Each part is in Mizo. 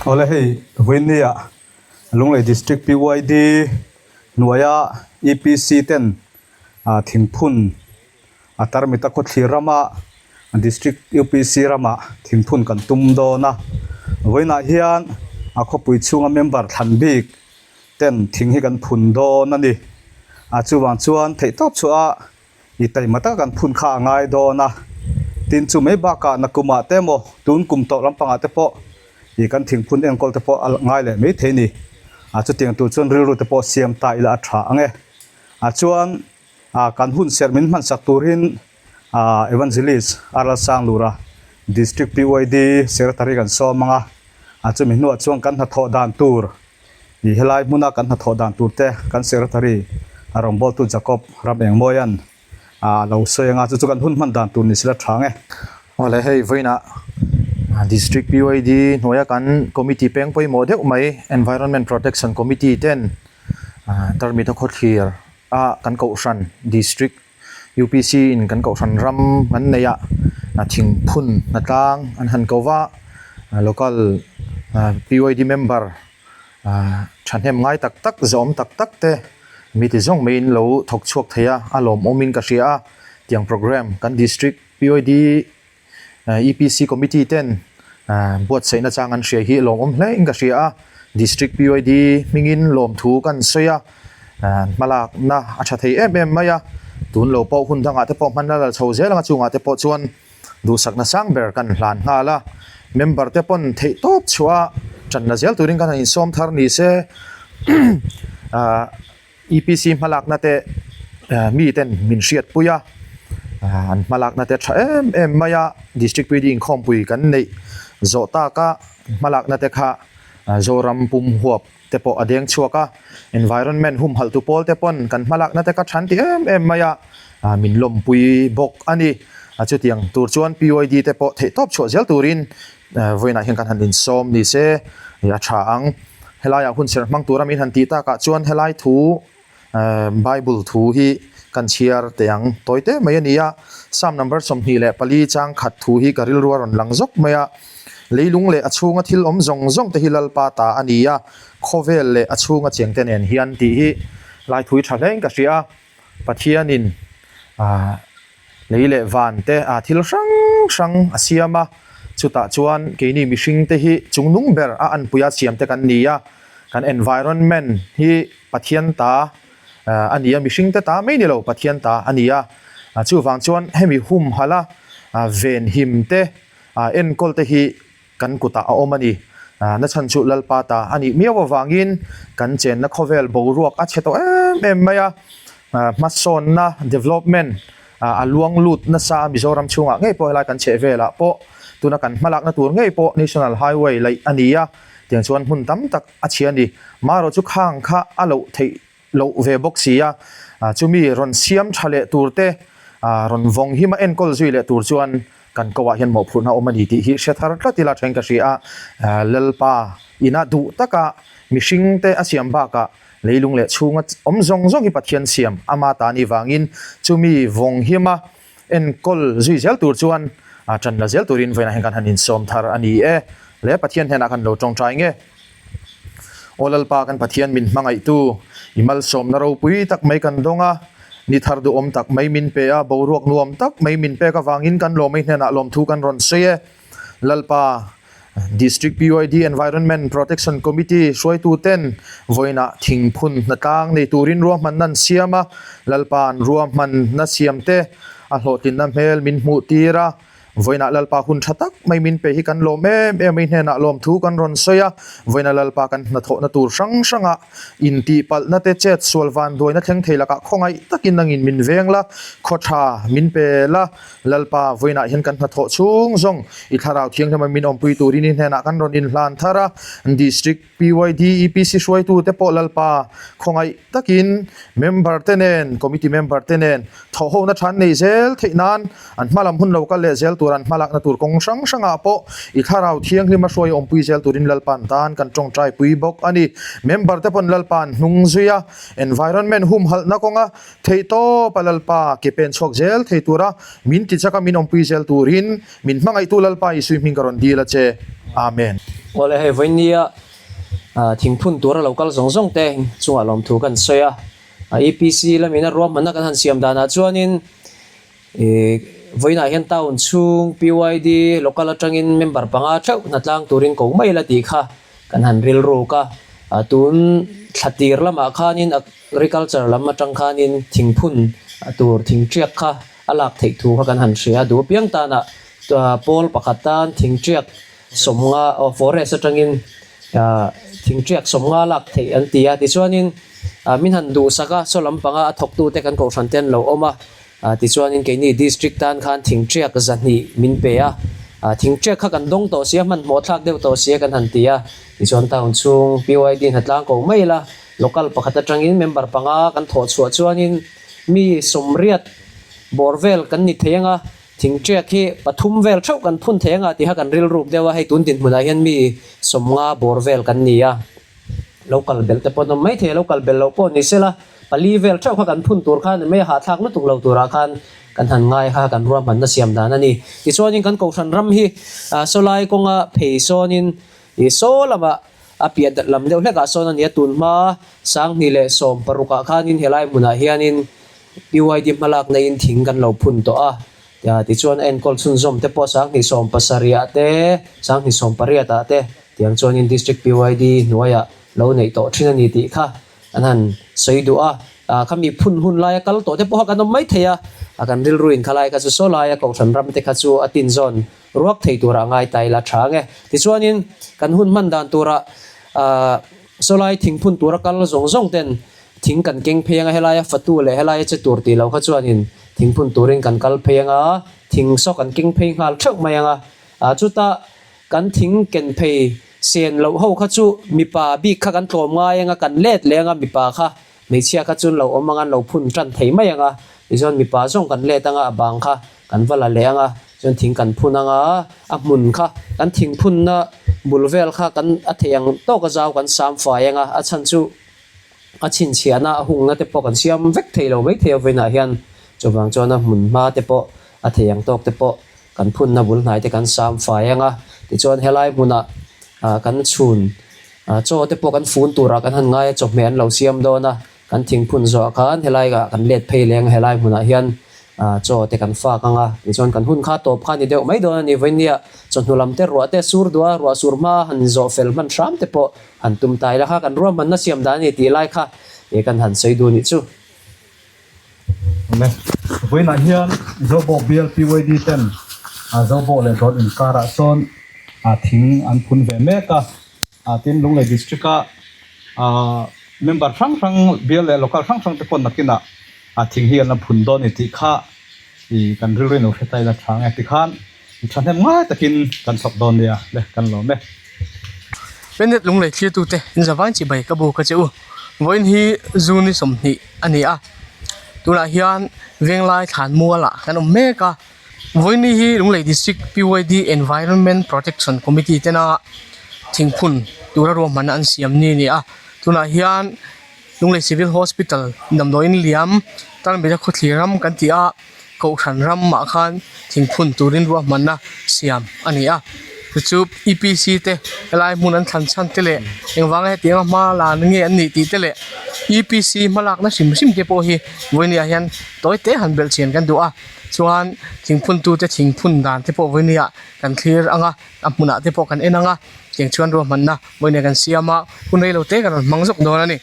Awle hei vawiinnia Lunglei District PYD hnuaia EPC ten thingphun a tarmit a khawthlir rama District UPC ramah thingphun kan tum dawn a vawiinah hian a khawpui chhunga member thlan bik ten thing hi kan phun dawn a ni a chuvang chuan theihtawp chhuah a. I taima taka kan phun kha a ngai dawn a, tin chu mai bakah nakumah te emaw tun kum tawh lampangah te pawh i kan thingphun enkawl te pawh a ngai leh mai thei a ni. A chutiang tur chuan rilru te pawh siam ta ila a tha ang e. A chuan a kan hun serh min hmansak turin a Evangelist Arlalsanglura District PYD Secretary kan sawm ang a, a chumi hnuah chuan kan hnathawh dan tur Ih helai hmuna kan hnathawh dan tur te kan secretary a rawngbawltu Jacob ram Engmawia'n a lo sawi anga chu chu kan hun hman dan tur ni sila tha ang e. Awle hei vawiinah District PYD hnuaia kan committee peng pawimawh deuh mai Environment Protection Committee ten Tarmita khawthlir a kan kohhran District UPC in kan kohhran ram an neih a thingphun hnatlang an han ko va local PYD member thahnem ngai tak tak zawm tak tak te mi ti zawng mai in lo thawk chhuak thei a a lawmawm in ka hria a tiang program kan district PYD EPC committee ten buatsaih nachang an hria hi lawmawm hle in ka hria a, District PYD hmingin lawmthu kan sawi a, hmalakna a tha thei em em mai a, tun lo pawh hun dangah te pawh hman la la chho zel anga chungah te pawh chuan duhsakna sang ber kan hlan nghal a, member te pawn theih tawp chhuah a tan la zel turin kan han insawm thar ni se ahh. EPC hmalakna te mi ten min hriatpui a, an hmalakna te tha em em mai a, District PD inkhawmpui kan neih zawh tak a, hmalakna te kha Zoram pum huap te pawh a deng chhuak a, environment humhalh tu pawl te pawn kan hmalakna te kha than ti em em mai a, min lawmpui bawk a ni. Chutiang tur chuan PYD te pawh theihtawp chhuah zel turin Vawiinah hian kan han insawm ni se a tha ang. Helaiah hun serh hmang tura min han tih takah chuan helai thu Bible thu hi kan chhiar teh ang tawi te mai a ni a. Psalm number 24 chang khat thu hi ka rilru a rawn lang zawk mai a. Leilung leh a chhunga thil awm zawng zawng te hi Lalpa ta a ni a, khawvel leh a chhunga cheng te nen hian tih hi lai thu hi tha hlein ka hria a. Pathianin Lei leh van te ah thil hrang hrang a siam a, chutah chuan keini mihring te hi chungnung ber a anpuia siam te kan ni a, kan environment hi Pathian ta a ni a, mihring te ta mai ni lo Pathian ta a ni a, chuvang chuan hemi humhalh a venhim te enkawl te hi kan kutah a awm a ni. Na chhan chu Lalpa ta a nih miau avangin kan chenna khawvel boruak a chhe tawh em em mai a, hmasawnna, development, a luang lut nasa a Mizoram chhungah ngei pawh helai kan chheh velah pawh tuna kan hmalakna tur ngei pawh National Highway laih a ni a, tiang chuan hmun tam tak a chhia a ni. Marawh chu khang kha a loh theih loh ve bawk si a, chumi rawn siam tha leh tur te, rawn vawng hima enkawl zui leh tur chuan kan ko ah hian mawhphurhna awm a ni tih hi hre thar tlat ila then ka hria a, Lalpa ina duh taka mihring te a siam bakah leilung leh chhunga awm zawng zawng hi Pathian siam ama ta ni vangin chumi vawng hima enkawl zui zel tur chuan tan la zel turin vawiinah hian kan han insawm thar a ni e le Pathian hnenah kan lo tawngtai nge. Aw Lalpa kan Pathian min hmangaihtu, i malsawmna ropui tak mai kan dawng a, ni thar duhawm tak mai min pe a, boruak nuam tak mai min pek avangin kan lawmei hnenah lawmthu kan rawn sawi e. Lalpa, District PYD Environment Protection Committee hruaituten vawiinah thingphun hnatlang nei turin ruahmanna an siam a, Lalpa an ruahmanna siamte a hlawhtlinna hmel min hmuhtir a, Vawiinah Lalpa hun tha tak mai min pe hi kan lawm em em a, i hnenah lawmthu kan rawn sawi a, vawiinah Lalpa kan hnathawhna tur hrang hrangah intihpalhna te chet sual van duaina thleng thei lakah khawngaih takin nangin min veng la, khaw tha min pe la, Lalpa vawiinah hian kan hnathawh chhung zawng i thlarau thianghlima min awmpui turin i hnenah kan rawn inhlan thar a, District PYD EPC hruaitute pawh Lalpa khawngaih takin member te nen, committee member te nen thawhhona than nei zel theih nan an hmalam hun lo kal leh zel tur an hmalakna tur kawng hrang hrangah pawh i thlarau thianghlim a hruai awmpui zel turin Lalpa an tan kan tawngtai pui bawk a ni. Member te pawn Lalpa an hnung zui a, environment humhalhna kawnga theihtawp a Lalpa ke pen chhuak zel thei tura min tichaka min awmpui zel turin min hmangaihtu Lalpa Isui hming ka rawn dil a che. Amen. Awle hei vawinia thingphun tura lo kal zawng zawng te chungah lawmthu kan sawi a, EPC lamin a ruahmanna kan han siam danah chuanin Ih vawiinah hian town chhung PYD local atangin member panga theuh hnatlang turin ko mai la tih kha kan han rilruk a, tun thla tir lamah khanin agriculture lam atang khanin thingphun tur thingtiak kha a lak theih thu kha kan han hria a, duh apiang tanah pawl pakhat tan thingtiak sawmnga aw forest atangin thingtiak sawmnga lak theih an ti a, tichuanin min han duhsak a saw lampanga a thawktute kan kohhran te an lo awm a. Tichuanin keini District tan khan thingtiak 200 min pe a, thingtiak kha kan dawng tawh sia, hmanhmawh thlak deuh tawh sia kan han ti a. Tichuan town chhung PYD hnatlang ko mai ila, local pakhat atangin member panga kan thawh chhuah chuanin mi 80 bawr vel kan ni thei anga, thingtiak hi pathum vel theuh kan phun thei anga tih kha kan rilruk deuh a, hei tun dinhmunah hian mi 50 bawr vel kan ni a. Lo kal belh te pawh an awm maithei a, lo kal belh loh pawh ni sela, pali vel theuh kha kan phun tur khan mai a hahthlak lutuk lo turah khan kan han ngai kha kan ruahmanna siam dan a ni. Tichuanin kan Kohhran ram hi sawlai kawnga phei sawnin ih saw lamah a piah lam deuh hlekah sawn a ni a, tunhma 2016 ah khanin helai hmunah hianin PYD hmalakna in thing kan lo phun tawh a, Tichuan a enkawl chhunzawm te pawh 2017 ah te, 2018 ah te tiang chuanin District PYD hnuaiah lo neih tawh thin a ni tih kha an han sawi duh a. Khami phun hun laia kal tawh te pawh kha kan awm mai thei a, kan rilruin khalai kha chu saw laia Kohhran ram te kha chu a tinzawn ruak thei turah ngai ta ila tha ang e. Tichuanin kan hun hman dan turah saw lai thingphun tura kal zawng zawng ten Thing kan keng phei anga helaia fatu leh helaia che tur tih loh kha chuanin thingphun turin kan kal phei anga thing saw kan keng phei nghal theuh mai anga chutah kan thing ken phei sen loh ho kha chu mipa bik kha kan tlawm ngai anga kan let leh anga mipa kha hmeichhia kha chuan lo awm anga an lo phun tan thei mai anga tichuan mipa zawng kan let anga a bang kha kan va la leh anga chuan thing kan phun anga a hmun kha kan thing phunna bul vel kha kan a theih ang tawka zau kan sam fai anga a chhan chu A chhinchhiahna a hungna te pawh kan siam vek thei lo mai thei a vawiinah hian chuvang chuan a hmun hma te pawh a thei ang tawk te pawh kan phunna bul hnai te kan sam fai ang a, tichuan helai hmunah kan chhun chaw te pawh kan fun turah kan han ngai a chawhmeh an lo siam dawn a, kan thingphun zawh khan helai ah kan let phei leng a helai hmunah hian chaw te kan fak ang a, tichuan kan hun kha tawp kha a ni deuh mai dawn a ni vawinia chawhnu lam te ruah te sur duh a ruah sur hma han zawh fel hman hram te pawh Han tum tai la kha kan ruahmanna siam dan a ni tih lai kha e kan han sawi duh nih chu. Awle, vawiinah hian Zobawk bial PYD ten Zobawk leh Dawt inkarah sawn thing an phun ve mek a, tin Lunglei District a member hrang hrang bial leh local hrang hrang te pawh nakinah thing hi an la phun dawn a ni tih kha kan rilru in lo hre ta ila tha ang e tikhan Thahnem ngai takin kan chhawp dawn nia le kan lawm e. Planet Lunglei thlirtute in zavain chibai ka bu ka che u. Vawiin hi June ni 20 a ni a, tunah hian Venglai thlan mualah kan awm mek a. Vawiin ni hi Lunglei District PYD Environment Protection Committee tena thingphun tura ruahmanna an siam ni a ni a, tunah hian Lunglei Civil Hospital damdawiin liam Tarmita khawthlir ram kan ti a. Kohhran ramah khan thingphun turin ruahmanna siam a ni a, chu chu EPC te helai hmun an thlan chhan te leh engvanga hetianga hma lan nge an nih tih te leh EPC hmalakna hrim hrim te pawh hi vawinia hian tawi te han belh chian kan duh a, chuan thingphun tute thingphun dan te pawh vawinia kan thlir ang a, a hmunah te pawh kan en ang a, tiang chuan ruahmanna vawinia kan siam a, hun reilo te kan rawn hmang zawk dawn a ni.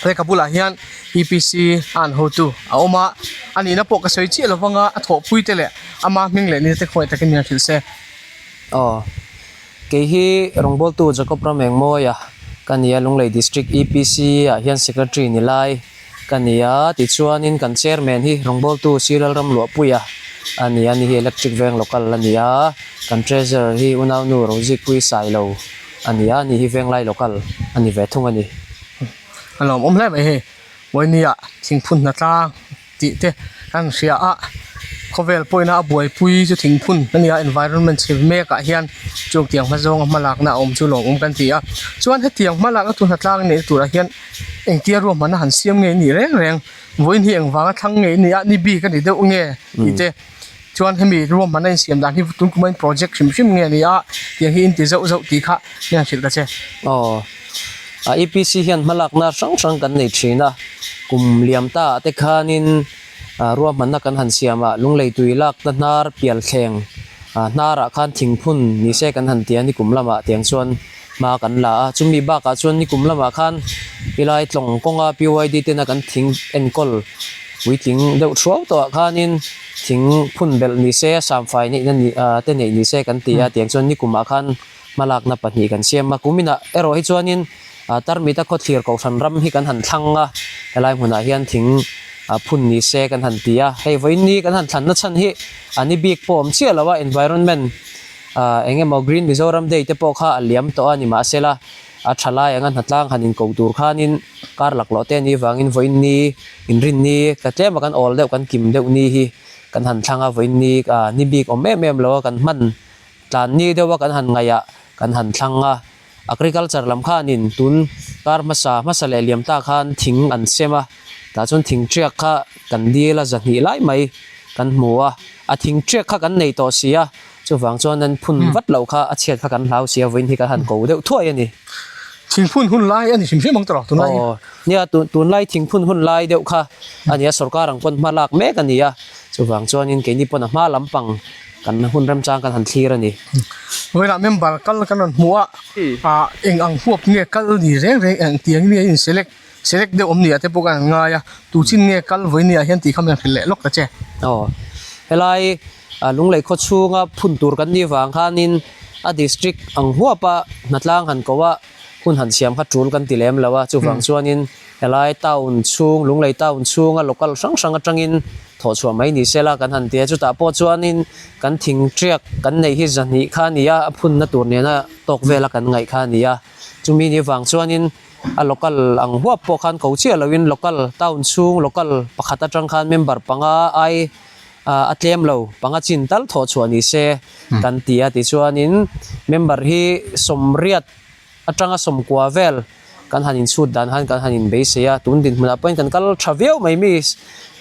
Lehkha bulah hian EPC a an hotu a awm a, a nihna pawh ka sawi chiah lo vang a, a thawhpui te leh ama hming leh nite khawngaih takin min hrilh se. Aw, kei hi rawngbawltu Jacob Ramengmawia ka ni a, Lunglei District EPC ah hian Secretary ni lai ka ni a, tichuanin kan Chairman hi rawngbawltu Sir Lalramluahpuia a ni a, ni hi Electric Veng Local a ni a, kan Treasurer hi unaunu Rozikpuii Sailo a ni a, ni hi Venglai Local a ni ve thung a ni. A lawmawm hle mai hei, Vawinia thingphun hna tlang tih te kan hria a, khawvel pawhina a buaipui chu thingphun a ni a, environment chhe mek ah hian chung tiang hma zawnga hma lakna a awm chu lawmawm kan ti a, chuan hetiang hma lakna tur hna tlang neih turah hian engtia ruahmanna han siam nge nih reng reng, vawiin hi engvanga thlang nge nih a, ni bik a ni deuh nge tih te. Chuan hemi ruahmanna insiam dan hi tun kuma in project hrim hrim nge ni a tiang hi in ti zauh zauh tih kha min han hrilh ta che. Aw, EPC hian hmalakna hrang hrang kan nei thin a, kum liam ta ah te khanin ruahmanna kan han siam a, lunglei tui lakna hnar pial thleng hnarah khan thingphun ni se kan han ti a nikum lamah tiang chuan hma kan la a, chumi bakah chuan nikum lamah khan helai tlawng kawnga PYD tena kan thing enkawl puitling deuh thuau tawhah khanin thing phun belh ni se samfai neihna ni ah te neih ni se kan ti a tiang chuan nikumah khan hmalakna pahnih kan siam a kuminah erawh hi chuanin ah tarmita khawthlir kohhran ram hi kan han thlang a helai hmunah hian thing ah phun ni se kan han ti a hei vawiin ni kan han thlanna chhan hi a ni bik pawh awm chiah lo a environment ah eng emaw green mizoram day te pawh kha a liam tawh a ni mahsela a tha lai anga hnatlang han inko tur khanin kar laklawh te a nih vangin vawiin ni inrin ni ka tlem a kan awl deuh kan kim deuh ni hi kan han thlang a vawiin ni ah ni bik awm em em lo a kan hman tlan ni deuh a kan han ngaih ah kan han thlang a agriculture lam khanin tun kar hmasa hmasa leh liam ta khan thing an sem a tah chuan thing tiak kha kan dil a zahnih lai mai kan hmu a a thing tiak kha kan nei tawh si a chuvang chuan an phun vat loh kha a chhiat kha kan hlau si a vawiin hi kan han ko deuh thuai a ni. Thingphun hun lai a ni hrim hrim ang tawh tunlai hi. Aw nia tunlai thingphun hun lai deuh kha a ni a sorkar ang pawn hma lak mek a ni a chuvang chuanin keini pawn a hma lampang kan hun remchang kan han thlir a ni. Vawiinah member kal kan rawn hmu a, ah eng ang huap nge kal ni reng reng eng tiang nge in select select deuh awm ni ah te pawh kan han ngai a, tu chin nge kal vawiin ni ah hian tih kha min han hrilh leh lawk ta che. Aw helai Lunglei khaw chhunga phun tur kan nih vang khanin a district ang huapa hnatlang han ko a, hun han siam kha tul kan ti lem lo a, chuvang chuanin helai town chhung Lunglei town chhunga local hrang hrang atangin thawh chhuah mai ni sela kan han ti a, chutah pawh chuanin kan thing tiak kan neih hi zahnih kha a ni a, a phunna tur nena tawk vela kan ngaih kha a ni a, chumi ni vang chuanin a local ang huap pawh khan ko chiah loin local town chhung local pakhat atang khan member panga ai a tlem lo panga chin tal thawh chhuah ni se kan ti a tichuanin member hi sawmriat atanga sawmkua vel kan han inchhut dan khan kan han inbeisei a tun dinhmunah pawhin kan kal tha viau mai mi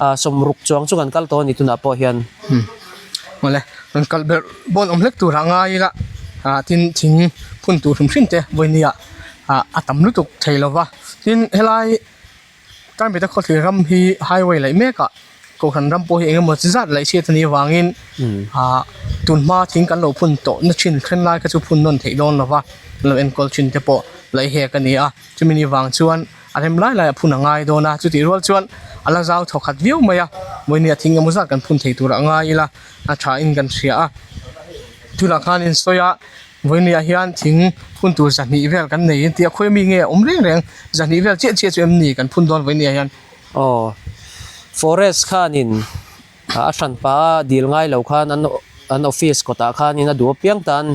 ah sawmruk chuang chu kan kal tawh a ni tunah pawh hian. Awle rawn kal ber bawn awm hlek turah ngai ila ah tin thing phun tur hrim hrim te vawinia ah a tam lutuk thei lova tin helai. Tarmita khawthlir ram hi highway laih mek ah kohhran ram pawh hi eng emaw chi zat laih chhiat a nih avangin ah tunhma thing kan lo phun tawh na thin then lai kha chu phun nawn theih dawn lo va lo enkawl thin te pawh laih hek a ni a chumi ni vang chuan a rem lai lai a phun a ngai dawn a chutih rual chuan a la zau thaw khat viau mai a vawinia thing emaw zat kan phun thei turah a ngai ila a tha in kan hria a tunah khan in sawi a. Vawinia hian thing phun tur zahnih vel kan nei an ti a, khawi ami nge awm reng reng zahnih vel chiah chiah chu em ni kan phun dawn vawinia hian. Aw, forest khanin a hran pah a dil ngai lo khan an an office kawtah khanin a duh apiang tan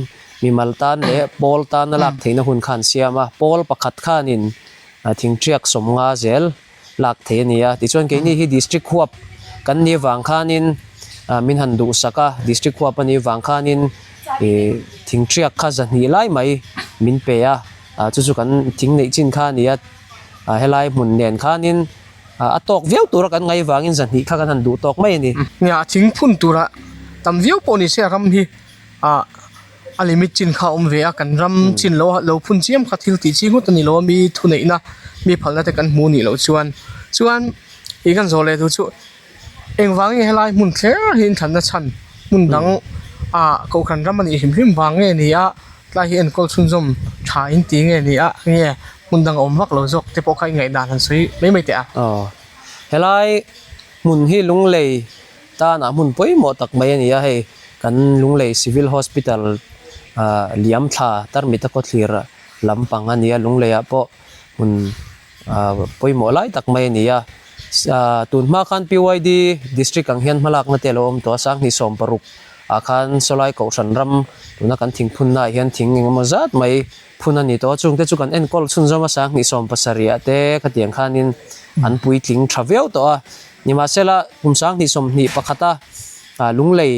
mimal tan leh pawl tan a lak theihna hun kha an siam a, pawl pakhat khanin thing tiak sawmnga zel lak thei a ni a tichuan keini hi district huap kan nih vang khanin ah min han duhsak a district huap a nih vang khanin ih thing tiak kha zahnih lai mai min pe a ah chu chu kan thing neih chin kha a ni a ah helai hmun nen khanin ah a tawk viau tura kan ngaih vangin zahnih kha kan han duh tawk mai a ni. Nia thing phun tura tam viau pawh ni se a ram hi ah. A limit chin kha a awm ve a, kan ram chin lo lo phun chiam kha thil tih chi ngawt a ni lo a, mi thuneihna mi phalna te kan hmu nih loh chuan chuan ih kan zawh leh duh chu engvang nge helai hmun thler hi inthlanna chhan hmun dang ah kohhran ram a nih hrim hrim vang nge ni a tlai hi enkawl chhunzawm tha in ti nge ni a nge hmun dang a awm vak lo zawk te pawh kha i ngaihdan han sawi mai mai teh a. Aw helai hmun hi lunglei Tanah hmun pawimawh tak mai a ni a, hei kan Lunglei Civil Hospital ah liam thla Tarmita khawthlir lampang a ni a, Lungleiah pawh hmun ah pawimawh lai tak mai a ni a, ah tun hma khan PYD District ang hian hmalakna te a lo awm tawh a, Sanghnih 16 ah khan Sawlai Kohhran ram tuna kan thingphunna ah hian thing engemaw zat mai phun a ni tawh a, chungte chu kan enkawl chhunzawm a, Sanghnih 17 ah te khatiang khanin an puitling tha viau tawh a. Nimahsela, kum 20 21 a Lunglei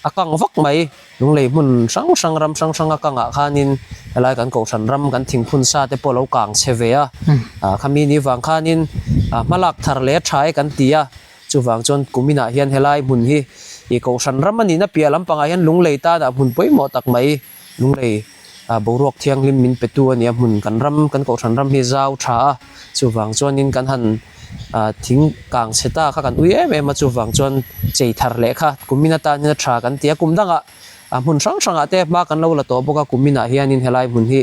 a kang vak mai. Lunglei hmun hrang hrang ram hrang hrang a kangah khanin helai kan kohhran ram kan thingphun sa te pawh a lo kang chhe ve a. Khami ni vang khanin hmalak thar leh a tha e kan ti a. Chuvang chuan kuminah hian helai hmun hi Ih kohhran ram a nihna piah lampangah hian Lunglei tanah hmun pawimawh tak mai Lunglei ah boruak thianghlim min petu a ni a hmun kan ram kan kohhran ram hi zau tha a chuvang chuanin kan han ah thing kang chhe ta kha kan ui em em a chuvang chuan chei thar leh kha kumin atan hian a tha kan ti a kum dangah ah hmun hrang hrangah te hma kan lo la tawh bawk a kuminah hianin helai hmun hi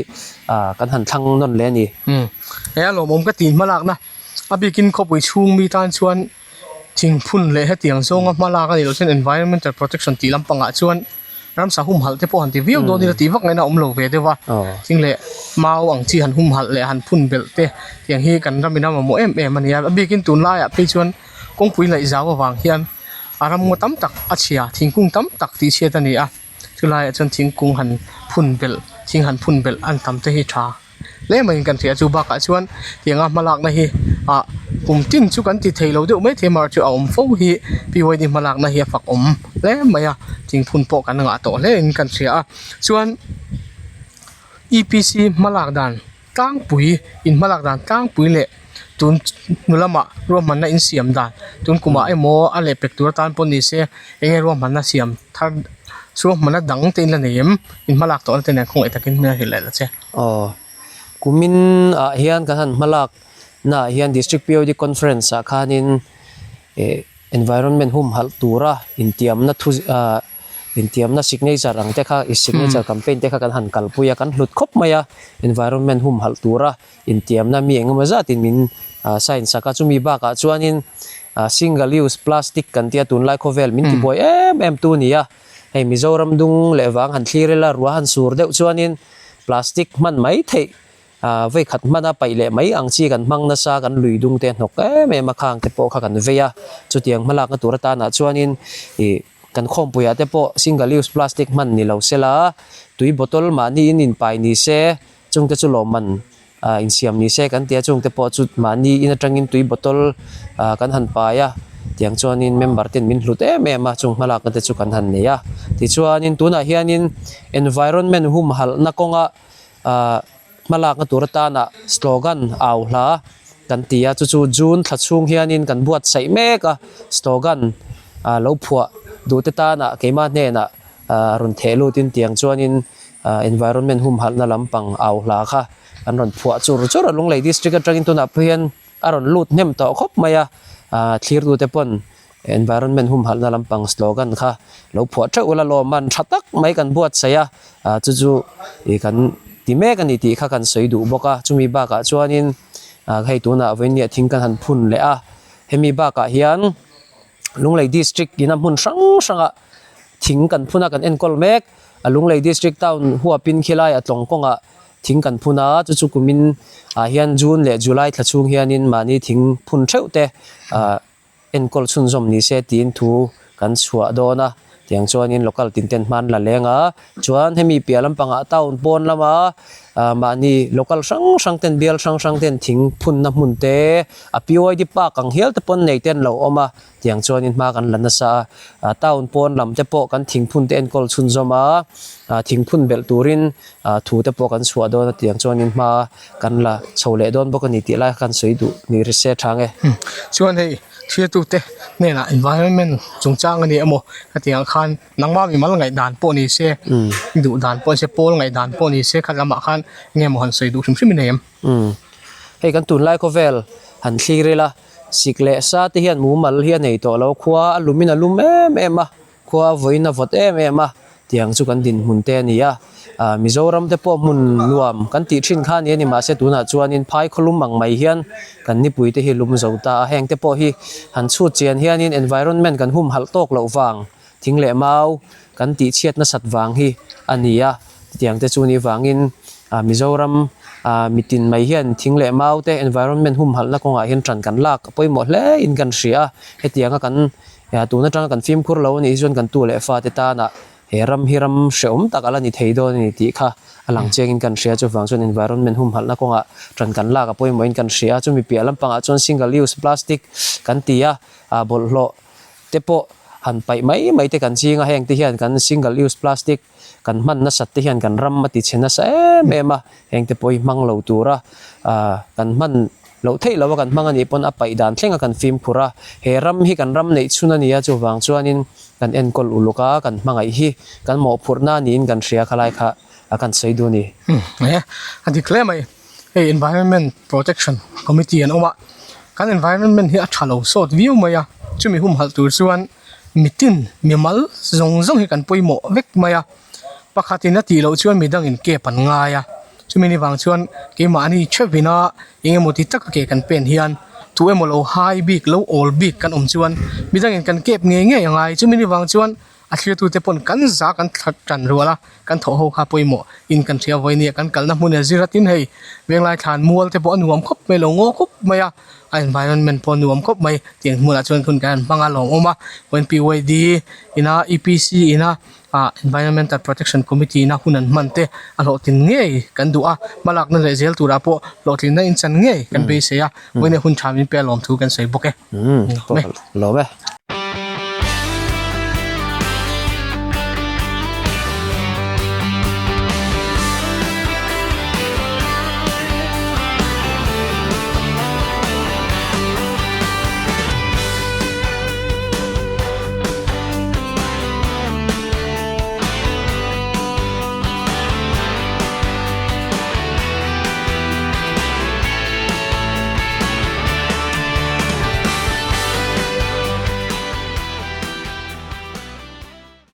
ah kan han thlang nawn leh a ni. Umm he a lawmawm ka tih hmalakna a bikin khawpui chhung mi tan chuan thingphun leh hetiang zawnga hmalak a nih loh chuan environmental protection tih lampangah chuan ramsa humhalh te pawh han ti viau dawn ila tih vak ngaihna a awm lo ve deuh a thing leh mau ang chi han humhalh leh han phun belh te tiang hi kan ram in a mamawh em em a ni a a bikin tunlaiah phei chuan kawngpui laih zau avang hian a ramngaw tam tak a chhia thingkung tam tak tih chhiat a ni a chulaiah chuan thingkung han phun belh thing han phun belh an tam te hi tha. Hle maiin kan hria chu bakah chuan tianga hmalakna hi ah kum tin chu kan ti thei lo deuh mai thei amaherawhchu a awm fo hi PYD hmalakna hi a fak awm hle mai a thingphun pawh kan ngah tawh hle in kan hria a chuan EPC hmalak dan tlangpui in hmalak dan tlangpui leh tun hnu lamah ruahmanna in siam dan tun kumah emaw a leh pek tur atan pawh ni se eng nge ruahmanna siam thar ruahmanna dang te in la nei em in hmalak tawhna te nen khawngaih takin hmel hrilh leh la che. Aw, kumin ah hian kan han hmalak naah hian District POD Conference ah khanin eh environment humhalh tura intiamna thu ah intiamna signature ang te kha signature campaign te kha kan han kalpui a kan hlut khawp mai a environment humhalh tura intiamna mi engemaw zatin min ah sign sak a chumi bakah chuanin ah single use plastic kan tia tunlai khawvel min tibuai em em tu a ni a. Hei Mizoram dung leh vang han thlir ila ruah han sur deuh chuanin plastic hman mai theih ah vei khat hmana paih leh mai ang chi kan hmang nasa kan lui dung te hnawk em em a khang te pawh kha kan vei a chutiang hmalakna tur atanah chuanin ih kan khawmpuiah te pawh single use plastic hman ni lo sela tui bottle mahni in inpai ni se chungte chu lawmman ah insiam ni se kan ti a chungte pawh chu mahni in atangin tui bottle ah kan han pai a tiang chuanin member ten min hlut em em a chung hmalakna te chu kan han nei a tichuanin tunah hianin environment humhalhna kawnga ah hmalakna tur atana slogan au hla kan ti a chu chu June thla chhung hianin kan buatsaih mek a slogan ah lo phuah duh te tana keimah hnenah ah rawn theh lutin tiang chuanin ah environment humhalhna lampang au hla kha an rawn phuah chur chur a Lunglei district atangin tunah pawh hian a rawn lut hnem tawh khawp mai a ah thlirtute pawn environment humhalhna lampang slogan kha lo phuah theuh ula lawmman tha tak mai kan buatsaih a ah chu chu ih kan ti mek a ni tih kha kan sawi duh bawk a chumi bakah chuanin ah hei tunah vawinia thing kan han phun leh a hemi bakah hian Lunglei district ina hmun hrang hrangah thing kan phun a kan enkawl mek a Lunglei district town huapin khilai a tlawng kawngah thing kan phun a chu chu kumin ah hian June leh July thla chhung hianin mahni thing phun theuh te ah enkawl chhunzawm ni se tiin thu kan chhuah dawn a tiang chuanin local tin ten hman la leng a chuan hemi piah lampangah town pawn lama ah mahni local hrang hrang ten bial hrang hrang ten thing phunna hmun te a P_Y_D park ang hial te pawn nei te an lo awm a. Tiang chuanin hma kan la nasa a, ah town pawn lam te pawh kan thingphun te enkawl chhunzawm a, ah thingphun belh turin ah thu te pawh kan chhuah dawn a tiang chuanin hma kan la chho leh dawn bawk a ni tih lai kha kan sawi duh ni ri se thang e. Chuan hei thirtute hnenah environment chungchang a ni emaw hetiang khan nangmah mimal ngaihdan pawh ni se i duh dan pawh ni se pawl ngaihdan pawh ni se kha lamah khan enge maw han sawi duh hrim hrim i nei em? Hei kan tunlai khawvel han thlir ila. Sik leh sa te hian mumal hi a nei tawh lo, khua a lumin a lum em em a, khua a vawiin a vawt em em a, tiang chu kan dinhmun te a ni a. Ah Mizoram te pawh hmun nuam kan tih thin kha a ni a ni, mahse tunah chuanin phai khawlum ang mai hian kan nipui te hi lum zo ta a, heng te pawh hi han chhut chian hianin environment kan humhalh tawk loh vang thing leh mau kan tih chhiat nasat vang hi a ni a, tiang te chu ni vangin ah Mizoram ah mitin mai hian thing leh mau te environment humhalhna kawngah hian ṭan kan lak a pawimawh hle in kan hria a, hetianga kan ah tun atanga kan fimkhur lo a nih hi chuan kan tu leh fate tanah he ram hi ram hrehawm tak a la ni thei dawn a ni tih kha a lang chiangin kan hria chuvang chuan environment humhalhna kawngah ṭan kan lak a pawimawhin kan hria a, chumi piah lampangah chuan single use plastic kan ti a ah bawlhhlawh te pawh han paih mai mai te kan ching a heng te hian kan single use plastic kan hman nasat te hian kan ram a ti chhe nasa em em a heng te pawh hi hmang lo tura ah kan hman. Loh theih loh a kan hmang a nih pawn a paih dan thleng a kan fimkhur a, he ram hi kan ram neih chhun a ni a, chuvang chuanin kan enkawl uluk a, kan hmangaih hi kan mawhphurhna a niin kan hria khalai kha a kan sawi duh a ni. Umm e, a dik hle mai. Hei Environment Protection Committee an awm a, kan environment hi a tha lo sawt viau mai a, chumi humhalh tur chuan mitin mimal zawng zawng hi kan pawimawh vek mai a. Pakhatin a tih loh chuan midangin kep an ngai a, chumi ni vang chuan keimahni theuhina eng emaw ti taka ke kan pen hian tu emaw lo hai bik lo awl bik kan awm chuan midangin kan kep ngei ngei a ngai. Chumi ni vang chuan a thliatute pawn kan za kan thla tan rual a, kan thawh ho kha pawimawh in kan hria vawi nia kan kalna hmun a zir atin hei venglai thlan mual te pawh a nuam khawp mai lo ngaw khawp mai a, a environment pawh a nuam khawp mai tiang hmunah chuan hun kan han hmang a lawmawm a, PYD ina EPC ina. ah environmental protection committee ina hun an hman te a hlawhtlin ngei kan duh a hmalakna leh zel turah pawh hlawhtlinna inchan ngei kan beisei a vawiin hun tha min pe a lawm thu kan sawi bawk e. Lawm e.